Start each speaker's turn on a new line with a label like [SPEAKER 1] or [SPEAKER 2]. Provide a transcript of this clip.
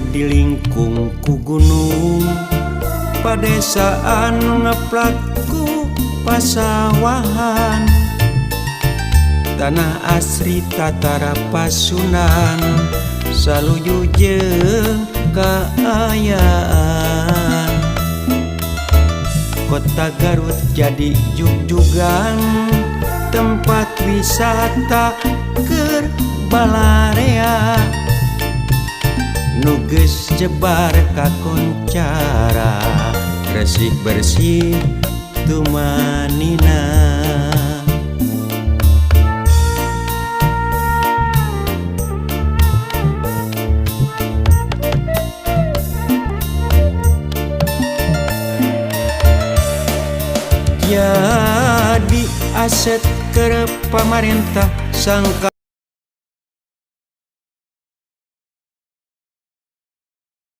[SPEAKER 1] Keur dilingkung ku gunung, padesaan ngeplak ku pasawahan, tanah asri tatara Pasundan, saluyu jeung kaayaan. Kota Garut jadi jugjugan, tempat wisata keur balarea, nu geus jebar kakoncara, resik bersih tumanina. Jadi aset ke pamarentah sangka.